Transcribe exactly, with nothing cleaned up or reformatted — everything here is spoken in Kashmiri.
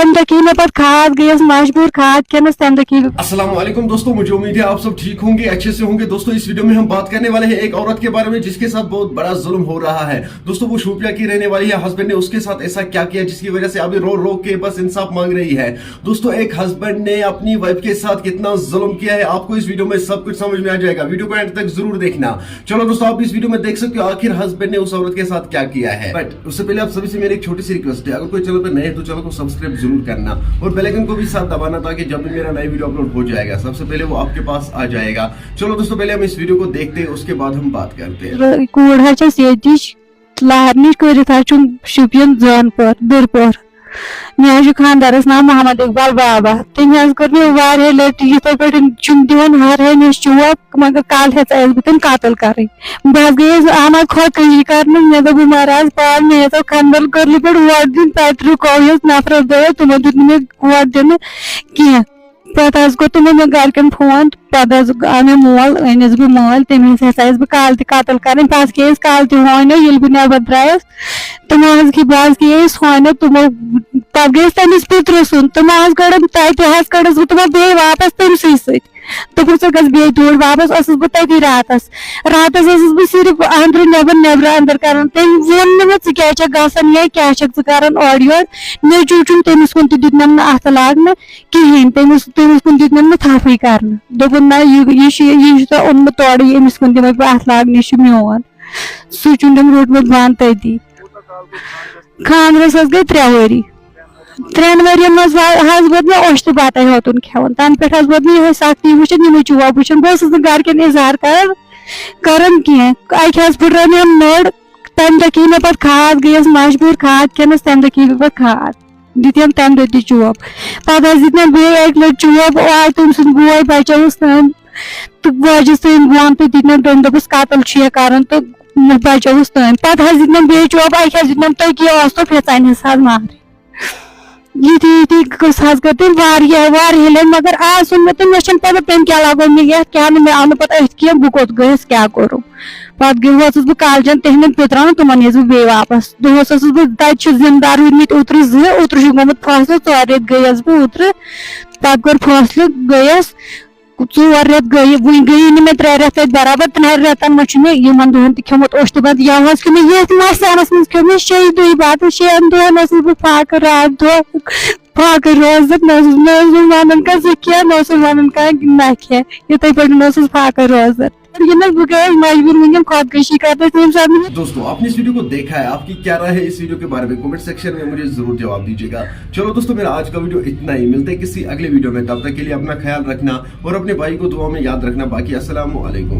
تَمہِ دۄہ کھے مےٚ پَتہٕ کھاد، گٔیَس مجبوٗر کھاد کھٮ۪نَس، تَمہِ دۄہ کھے مےٚ۔ السلام علیکم دوستوں, मुझे उम्मीद है आप सब ठीक होंगे, अच्छे से होंगे। दोस्तों, इस वीडियो में हम बात करने वाले हैं एक औरत के बारे में जिसके साथ बहुत बड़ा जुल्म हो रहा है। दोस्तों, वो शोपिया की रहने वाली है। हस्बैंड ने उसके साथ ऐसा क्या किया जिसकी वजह से अभी रो रो के बस इंसाफ मांग रही है। दोस्तों, एक हस्बैंड ने अपनी वाइफ के साथ कितना जुल्म किया है, आपको इस वीडियो में सब कुछ समझ में आ जाएगा। वीडियो को एंड तक जरूर देखना। चलो दोस्तों, आप इस वीडियो में देख सकते हो आखिर हस्बैंड ने उस औरत के साथ क्या किया है। बट उससे पहले आप सभी से मेरी एक छोटी सी रिक्वेस्ट है, अगर कोई चैनल पर नए हैं तो चैनल को सब्सक्राइब जरूर करना और बेल आइकन को भी साथ दबाना, ताकि जब भी मेरा नया वीडियो अपलोड हो जाएगा, सबसे पहले वो आपके पास आ जाएगा। चलो दोस्तों, पहले हम इस वीडियो को देखते हैं, उसके बाद हम बात करते हैं। کوٗر حظ چھَس ییٚتِچ، لہر نِش کٔرِتھ حظ چھُم شُپین زٲنہٕ پور، دٕرپور۔ مےٚ حظ چھُ خانٛدارَس ناو محمد اقبال بابا۔ تٔمۍ حظ کوٚر مےٚ واریاہ لَٹہِ یِتھَے پٲٹھۍ چھُم دِوان ہر ہمیشہِ چوب، مگر کالہٕ ہیٚژایَس بہٕ تٔمۍ قتل کَرٕنۍ۔ بہٕ حظ گٔیَس آمٕژ خۄدکٔشی کَرنہِ، مےٚ دوٚپ بہٕ مَرٕ آز پانہٕ، مےٚ ہیٚژاو کھنٛدَل کٔدلہٕ پٮ۪ٹھ وۄٹھ دیُن، تَتہِ رُکٲوہَس نفرَس دۄیو، تِمو دیُت نہٕ مےٚ وۄٹھ دِنہٕ کینٛہہ۔ پتہٕ حظ کوٚر تِمو مےٚ گرِکٮ۪ن فون، پتہٕ حظ آو مےٚ مول، أنِس بہٕ مٲلۍ، تٔمِس ہیٚژایَس بہٕ کالہٕ تہِ قتل کرٕنۍ۔ پتہٕ کیٛاہ أسۍ کالہٕ تہِ ہونیو، ییٚلہِ بہٕ نٮ۪بر درٛایَس، تِمو حظ کہِ بہٕ حظ گٔیَس ہونیو، تِمو پتہٕ گٔیَس تٔمِس پِترٕ سُنٛد، تِمو حظ کٔڑٕم تَتہِ حظ کٔڑٕس بہٕ تِمو بیٚیہِ واپس تٔمۍ سٕے سۭتۍ۔ دوٚپُن، "ژٕ گژھ بیٚیہِ توٗرۍ واپس۔" ٲسٕس بہٕ تٔتی راتس۔ راتس ٲسٕس بہٕ صرف أنٛدرٕ نٮ۪بر، نٮ۪برٕ اندر کران۔ تٔمۍ ووٚن نہٕ مےٚ، "ژٕ کیٛاہ چھکھ گژھان یا کیٛاہ چھکھ ژٕ کران اورٕ یورٕ؟" نیٚچوٗ چھُنہٕ تٔمِس کُن تہِ دیُت مےٚ نہٕ اتھٕ لاگنہٕ کِہینۍ۔ تٔمِس، تٔمِس کُن دیُت مےٚ نہٕ تھپھٕے کرنہٕ۔ دوٚپُن، "نہ، یہِ، یہِ چھُ، یہِ چھُ تۄہہِ اوٚنمُت تورٕ، ییٚمِس کُن دِمے بہٕ اتھٕ لاگنہٕ، یہِ چھُ میون۔" سُہ چھُنہٕ تٔمۍ روٚٹمُت بنٛد تٔتی۔ خانٛدرس حظ گٔے ترٛےٚ ؤری۔ ترٛٮ۪ن ؤرین منٛز حظ ووت مےٚ اوٚش تہٕ بتَے ہوتُن کھٮ۪وان۔ تَنہٕ پٮ۪ٹھ حظ ووت مےٚ یِہوٚے سختی وٕچھِتھ، یِمے چوب وٕچھان۔ بہٕ ٲسٕس نہٕ گرِکٮ۪ن اظہار کران، کران کینٛہہ۔ اَکہِ حظ پھٕٹرٲو مےٚ نٔر، تَمہِ دۄہ کھے مےٚ پتہٕ کھاد، گٔیَس مجبوٗر کھاد کھٮ۪نَس، تَمہِ دۄہ کھے مےٚ پتہٕ کھاد۔ دِتِم تَمہِ دۄہ تہِ چوب۔ پتہٕ حظ دِتۍ مےٚ بیٚیہِ اَکہِ لَٹہِ چوب، آے تٔمۍ سُنٛد بوے بچٲوٕس تٔمۍ۔ تہٕ واجہِ سٕنٛدۍ بۄن تہٕ دِتۍ مےٚ، تٔمۍ دوٚپُس، "قتل چھُ یہِ کران"، تہٕ بچٲوٕس تٔمۍ۔ پتہٕ حظ دِتۍ مےٚ بیٚیہِ چوب، اَکہِ حظ دیُت مےٚ تٔکی اوس تہٕ پھِرژانہِ حِصہٕ حظ مارِ۔ یِتھی یِتھی قٕصہٕ حظ کٔر تٔمۍ واریاہ، واریاہ لَٹہِ، مگر آز سُن مےٚ تٔمۍ، مےٚ چھَنہٕ پَتہ تٔمۍ کیٛاہ لَگوو مےٚ یَتھ، کیٛاہ نہٕ، مےٚ آو نہٕ پَتہٕ أتھۍ کینٛہہ، بہٕ کوٚت گٔیَس، کیٛاہ کوٚرُم۔ پَتہٕ گٔے، وٲژٕس بہٕ کالجَن تِہِنٛدٮ۪ن پِترَن، تِمَن نیٖز بہٕ بیٚیہِ واپَس۔ دۄہَس ٲسٕس بہٕ، تَتہِ چھِ ذِمہٕ دار روٗدۍمٕتۍ اوترٕ زٕ، اوترٕ چھُ گوٚمُت فٲصلہٕ، ژورِ رٮ۪تۍ گٔیَس بہٕ اوترٕ، پَتہٕ کوٚر فٲصلہٕ، گٔیَس۔ ژور رٮ۪تھ گٔیہِ، وُنہِ گٔیی نہٕ مےٚ ترٛےٚ رٮ۪تھ تَتہِ برابر، ترٛٮ۪ن رٮ۪تَن منٛز چھُ مےٚ یِمَن دۄہَن تہِ کھیوٚمُت اوٚش تہٕ بَنٛد۔ یَوٕ حظ کھیوٚو مےٚ ییٚتھۍ مَسہِ آنَس منٛز، کھیوٚو مےٚ شیٚیہِ دۄہہِ بَتہٕ، شٮ۪ن دۄہَن ٲسٕس بہٕ فاقہٕ راتھ دۄہ، فاقہٕ روزان، نہ اوسُس، نہ اوسُس وَنان کانٛہہ ژٕ کھےٚ، نہ اوسُس وَنان کانٛہہ نہ کھےٚ، یِتھَے پٲٹھۍ اوسُس فاقہٕ روزان۔ ییٚلہِ حظ بہٕ گٔیَس مجبوٗر وٕنکٮ۪ن خۄدکشی کَرنَس، ییٚمہِ ساتہٕ مےٚ دوستوں, आपने इस वीडियो को देखा है, आपकी क्या राय है इस वीडियो के बारे में? कमेंट सेक्शन में मुझे जरूर जवाब दीजिएगा। चलो दोस्तों, मेरा आज का वीडियो इतना ही। मिलते हैं किसी अगले वीडियो में, तब तक के लिए अपना ख्याल रखना और अपने भाई को दुआ में याद रखना। बाकी अस्सलाम वालेकुम।